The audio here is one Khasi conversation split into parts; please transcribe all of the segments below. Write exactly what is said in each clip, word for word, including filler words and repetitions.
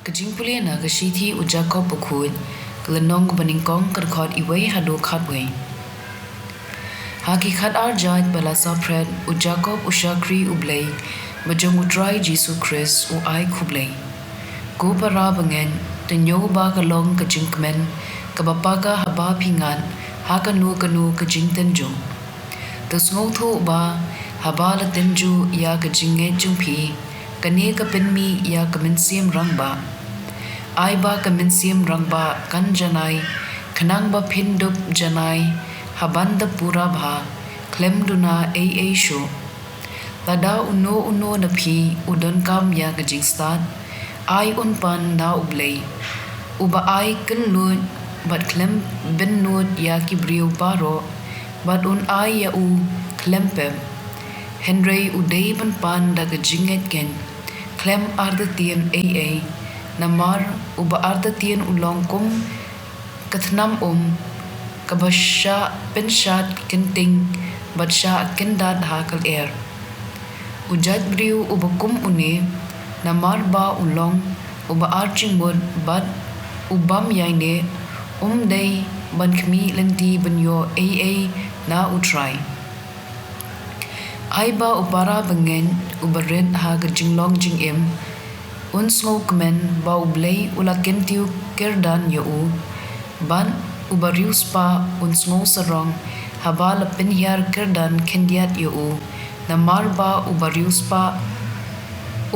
Ka jingpule na ka shithi u Jakob bakhuid, ka lynnong kaba nyngkong, ka dkhot uwei haduh khatwei. Ha ki khatar jait ba la saphriang, u Jakob u shakri U Blei ba jong U Trai Jisu Khrist u ai khublei. Ko para bangeit, to ñiew ba ka long ka jingkmen kaba paka haba phi ngat ha kano kano ka jingtynjuh. To sngewthuh ba haba la tynjuh ïa ka jingngeit jong phi, kane ka pynmih ïa ka Mynsiem Rangbah. Ai ba ka Mynsiem Rangbah kan janai, khnang ba phin dup janai ha ban da pura bha, khlem duna ei ei shuh. Lada uno uno na phi u donkam ïa ka jingstad, ai un pan na U Blei, uba ai kynluid bad khlem bynnud ïa ki briew baroh, bad un ai ïa u khlem pep. Hynrei u dei ban pan da ka jingngeit keiñ, khlem artatien ei ei, namar uba artatien u long kum ka thnam um, kaba shah pynshad kynting bad shah kyndat ha ka lyer. U jait briew uba kum une, namar ba u long uba ar jingmut bad u bym ïaineh, um dei ban khmih lynti ban ïoh ei ei na U Trai. Ai ba u para bangeit uba rit ha ka jinglong jingim un sngewkmen ba U Blei u la kyntiew kyrdan ïa u, bad uba riewspah un sngewsarong haba la pynhiar kyrdan khyndiat ïa u, namar ba uba riewspah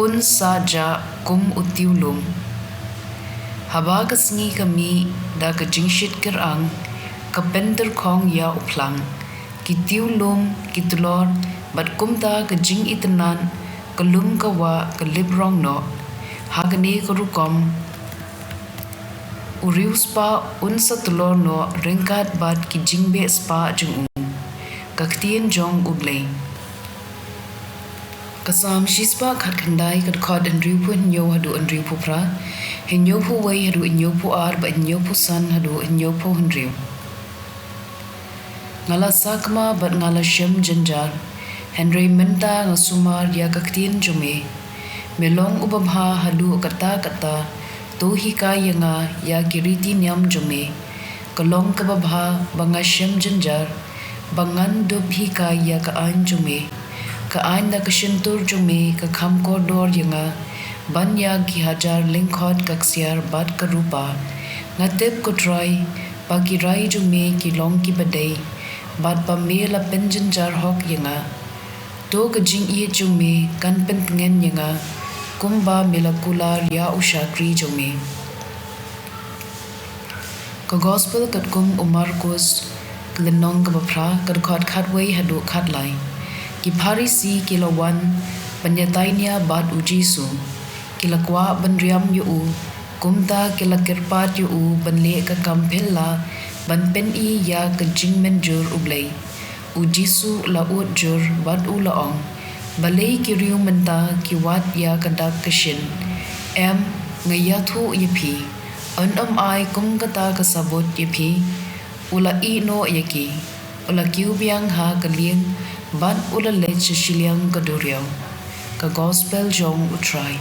un sah jah kum u tiew lum. Haba ka sngi ka mih da ka jingshit kyrang, ka pyntyrkhong ïa u phlang, ki tiew lum ki tlor, bad kumta ka jingitynnad ka lum ka wah ka lip rong noh. Ha kane ka rukom u riewspah un sa tlor noh ryngkat bad ki jingbeh spah jong u. Ka ktien jong U Blei. Ka Salm shispah khatkhyndai, ka dkhot hynriewphew hynñiew haduh hynriewphew phra, hynñiewphew wei haduh hynñiewphew ar, bad hynñiewphew san haduh hynñiewphew hynriew. Nga la sakma bad nga la shem jynjar, hynrei mynta nga sumar ïa ka ktien jong me. Me long uba bha haduh katta katta, to hikai ïa nga ïa ki riti niam jong me. Ka long kaba bha ba nga shem jynjar, ba ngan dup hikai ïa ka aiñ jong me. Ka aiñ na ka shyntur jong me ka kham kordor ïa nga ban ïa ki hajar lyngkhot ka ksiar bad ka rupa. Nga tip, ko Trai, ba ki rai jong me ki long kiba dei, bad ba me la pynjynjar hok ïa nga. To ka jingïeit jong me kan pyntngen ïa nga, kumba me la kular ïa u shakri jong me. Ka Gospel katkum u Markus, ka lynnong kaba phra, ka dkhot khatwei haduh khatlai. Ki Pharisi ki la wan ban ïatai nia bad u Jisu. Ki la kwah ban riam ïa u, kumta ki la kyrpad ïa u ban leh ka kam phylla ban pyni ïa ka jingmynjur U Blei. U Jisu u la ud jur bad u la ong, balei ki riew mynta ki wad ïa ka dak ka shin? Em, nga ïathuh ïa phi, un ym ai kum kata ka sabut ïa phi. U la ïeh noh ïa ki, u la kiew biang ha ka lieng, bad u la leit sha shiliang ka duriaw. Ka Gospel jong U Trai.